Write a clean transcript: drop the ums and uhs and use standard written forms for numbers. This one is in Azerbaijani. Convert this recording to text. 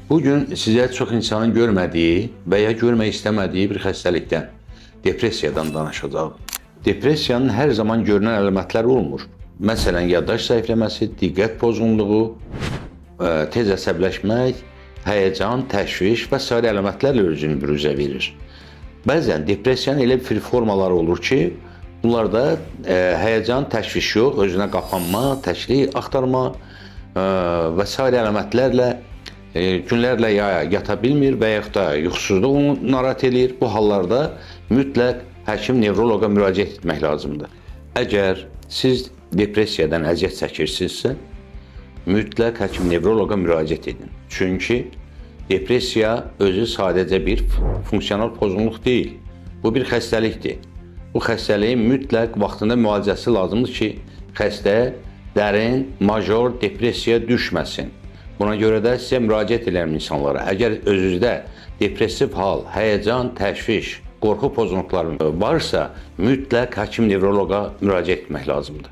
Bugün sizə çox insanın görmədiyi və ya görmək istəmədiyi bir xəstəlikdən, depressiyadan danışacağam. Depressiyanın hər zaman görünən əlamətləri olmur. Məsələn, yaddaş zəifləməsi, diqqət pozğunluğu, tez əsəbləşmək, həyəcan, təşviş və sair əlamətlərlə özünü büruzə verir. Bəzən depressiyanın elə bir formaları olur ki, bunlarda həyəcan, təşviş yox, özünə qapanma, təklik axtarma və sair əlamətlərlə günlərlə ya yata bilmir və yaxud da yuxusuzluq onu narahat eləyir. Bu hallarda mütləq həkim nevroloqa müraciət etmək lazımdır. Əgər siz depressiyadan əziyyət çəkirsinizsə, mütləq həkim nevroloqa müraciət edin. Çünki depressiya özü sadəcə bir funksional pozğunluq deyil. Bu bir xəstəlikdir. Bu xəstəliyin mütləq vaxtında müalicəsi lazımdır ki, xəstə dərin major depressiyaya düşməsin. Buna görə də sizə müraciət edirəm insanlara. Əgər özünüzdə depressiv hal, həyəcan, təşviş, qorxu pozğunluqları varsa, mütləq həkim nevroloqa müraciət etmək lazımdır.